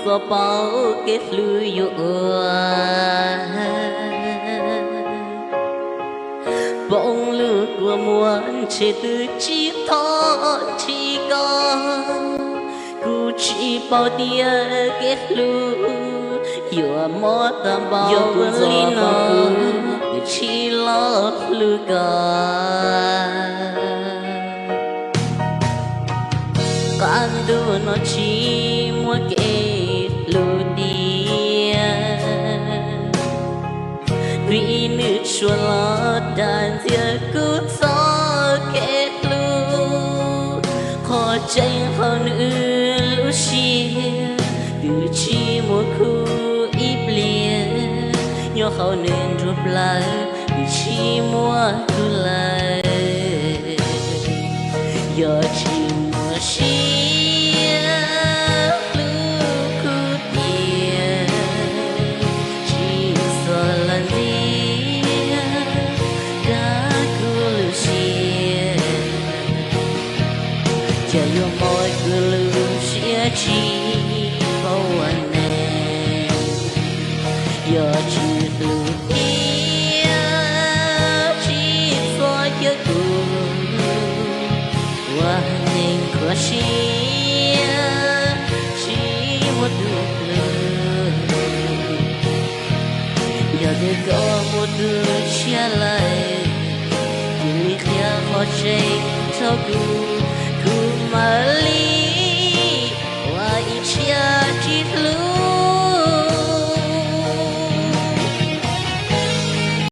Koj paub kev hlub yuav ua, poob lub kua muag ntshe twb tsis thov ntsib koj. Kuv tsis paub tias kev hlub yuav mob tag npaum li no, twb tsis los hlub koj. Qab ntuj no tsis muaj kev hlub tiag, vim nws tsuas los dag ntxias kuv txoj kev hlub. Qhov tseeb hauv nws lub siab twb tsis muaj khuv ib pliag, nyob hauv nws nruab plawv twb tsis muaj kuv lawm. Yog tsis muaj siab hlub kuv tiag, tsis txhob los ntxias dag kuv lub siab. Cas yuav mob kuv lub siab tsis paub ua neej. Yog tsis hlub tiag tsis txhob cia kuv ua neeg khuv siab tsis muaj tus hlub. Yog tias koj muaj tus tshiab lawm, cia li qhia qhov tseeb rau kuv, kuv mam li ua ib siab tsis hlub.